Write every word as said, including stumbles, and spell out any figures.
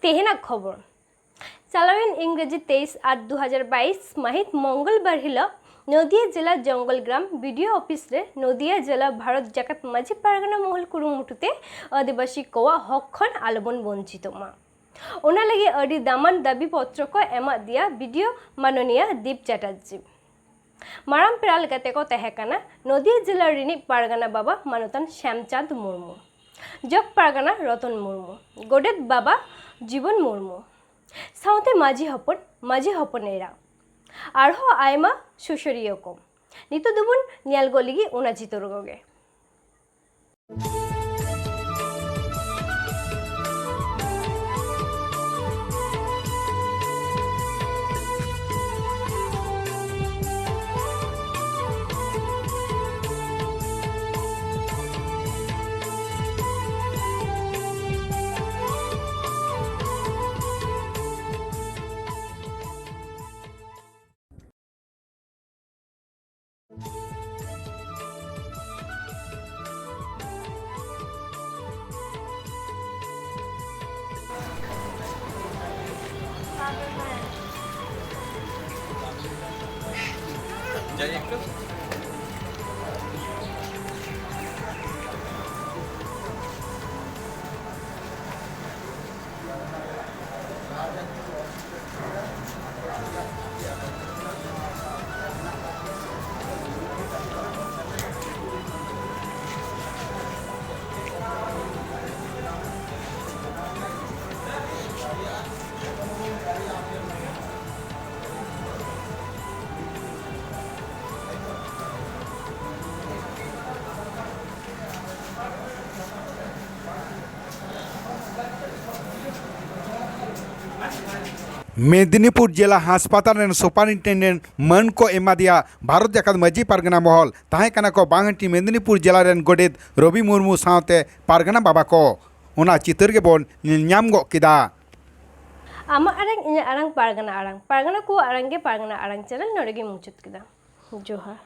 ᱛᱮᱦᱮᱧᱟᱜ ᱠᱷᱚᱵᱚᱨ᱾ ᱪᱟᱞᱟᱣᱮᱱ ᱤᱝᱨᱮᱡᱤ ᱛᱮᱭᱤᱥ ᱟᱴ ᱫᱩ ᱦᱟᱡᱟᱨ ᱵᱟᱭᱤᱥ ᱢᱟᱹᱦᱤᱛ ᱢᱚᱝᱜᱚᱞ ᱵᱟᱨ ᱦᱤᱞᱚᱜ ᱱᱚᱫᱤᱭᱟ ᱡᱮᱞᱟ ᱡᱚᱝᱜᱚᱞ ᱜᱨᱟᱢ ᱵᱤ ᱰᱤ ᱳ ᱚᱯᱷᱤᱥ ᱨᱮ ᱱᱚᱫᱤᱭᱟ ᱡᱮᱞᱟ ᱵᱷᱟᱨᱚᱛ ᱡᱟᱠᱟᱛ ᱢᱟᱹᱡᱷᱤ ᱯᱟᱨᱜᱟᱱᱟ ᱢᱚᱦᱚᱞ ᱠᱩᱨᱩᱢᱩᱴᱩ ᱛᱮ ᱟᱹᱫᱤᱵᱟᱹᱥᱤ ᱠᱚᱣᱟᱜ ᱦᱚᱠ ᱠᱷᱚᱱ ᱟᱞᱚᱵᱚᱱ ᱵᱚᱧᱪᱤᱛᱚᱜ ᱢᱟ, ᱚᱱᱟ ᱞᱟᱹᱜᱤᱫ ᱟᱹᱰᱤ ᱫᱟᱢᱟᱱ ᱫᱟᱹᱵᱤ ᱯᱚᱛᱨᱚ ᱠᱚ ᱮᱢᱟᱫ ᱫᱮᱭᱟ ᱵᱤ ᱰᱤ ᱳ ᱢᱟᱱᱚᱱᱤᱭᱟ ᱫᱤᱯ ᱪᱟᱴᱟᱨᱡᱤ᱾ ᱢᱟᱨᱟᱝ ᱯᱮᱲᱟ ᱞᱮᱠᱟᱛᱮ ᱠᱚ ᱛᱟᱦᱮᱸ ᱠᱟᱱᱟ ᱱᱚᱫᱤᱭᱟ ᱡᱮᱞᱟ ᱨᱤᱱᱤᱡ ᱯᱟᱨᱜᱟᱱᱟ ᱵᱟᱵᱟ ᱢᱟᱱᱚᱛᱟᱱ ᱥᱭᱟᱢᱪᱟᱸᱫᱽ ᱢᱩᱨᱢᱩ, ᱡᱚᱜᱽ ᱯᱟᱨᱜᱟᱱᱟ ᱨᱚᱛᱚᱱ ᱢᱩᱨᱢᱩ, ᱜᱚᱰᱮᱛ ᱵᱟᱵᱟ ᱡᱤᱵᱚᱱ ᱢᱩᱨᱢᱩ, ᱥᱟᱶᱛᱮ ᱢᱟᱹᱡᱷᱤ ᱦᱚᱯᱚᱱ, ᱢᱟᱹᱡᱷᱤ ᱦᱚᱯᱚᱱ ᱮᱨᱟ, ᱟᱨᱦᱚᱸ ᱟᱭᱢᱟ ᱥᱩᱥᱟᱹᱨᱤᱭᱟᱹ ᱠᱚ᱾ ᱱᱤᱛᱚᱜ ᱫᱚᱵᱚᱱ ᱧᱮᱞ ᱜᱚᱫ ᱞᱮᱜᱮ ᱚᱱᱟ ᱪᱤᱛᱟᱹᱨ ᱠᱚᱜᱮ᱾ ᱢᱮᱫᱤᱱᱤᱯᱩᱨ ᱡᱮᱞᱟ ᱦᱟᱥᱯᱟᱛᱟᱞ ᱨᱮᱱ ᱥᱩᱯᱟᱨᱤᱱᱴᱮᱱᱰᱮᱱᱴ ᱢᱟᱹᱱ ᱠᱚ ᱮᱢᱟᱫᱮᱭᱟ ᱵᱷᱟᱨᱚᱛ ᱡᱟᱠᱟᱛ ᱢᱟᱹᱡᱷᱤ ᱯᱟᱨᱜᱟᱱᱟ ᱢᱚᱦᱚᱞ᱾ ᱛᱟᱦᱮᱸ ᱠᱟᱱᱟ ᱠᱚ ᱵᱟᱝᱦᱟᱹᱴᱤ ᱢᱮᱫᱤᱱᱤᱯᱩᱨ ᱡᱮᱞᱟ ᱨᱮᱱ ᱜᱚᱰᱮᱛ ᱨᱚᱵᱤ ᱢᱩᱨᱢᱩ ᱥᱟᱶᱛᱮ ᱯᱟᱨᱜᱟᱱᱟ ᱵᱟᱵᱟ ᱠᱚ᱾ ᱚᱱᱟ ᱪᱤᱛᱟᱹᱨ ᱜᱮᱵᱚᱱ ᱧᱮᱞ ᱧᱟᱢ ᱜᱚᱫ ᱠᱮᱫᱟ᱾ ᱟᱢᱟᱜ ᱟᱲᱟᱝ, ᱤᱧᱟᱹᱜ ᱟᱲᱟᱝ, ᱯᱟᱨᱜᱟᱱᱟ ᱟᱲᱟᱝ, ᱯᱟᱨᱜᱟᱱᱟ ᱠᱚᱣᱟᱜ ᱟᱲᱟᱝ ᱜᱮ ᱯᱟᱨᱜᱟᱱᱟ ᱟᱲᱟᱝ ᱪᱮᱱᱮᱞ ᱱᱚᱰᱮ ᱜᱮ ᱢᱩᱪᱟᱹᱫ ᱠᱮᱫᱟ᱾ ᱡᱚᱦᱟᱨ᱾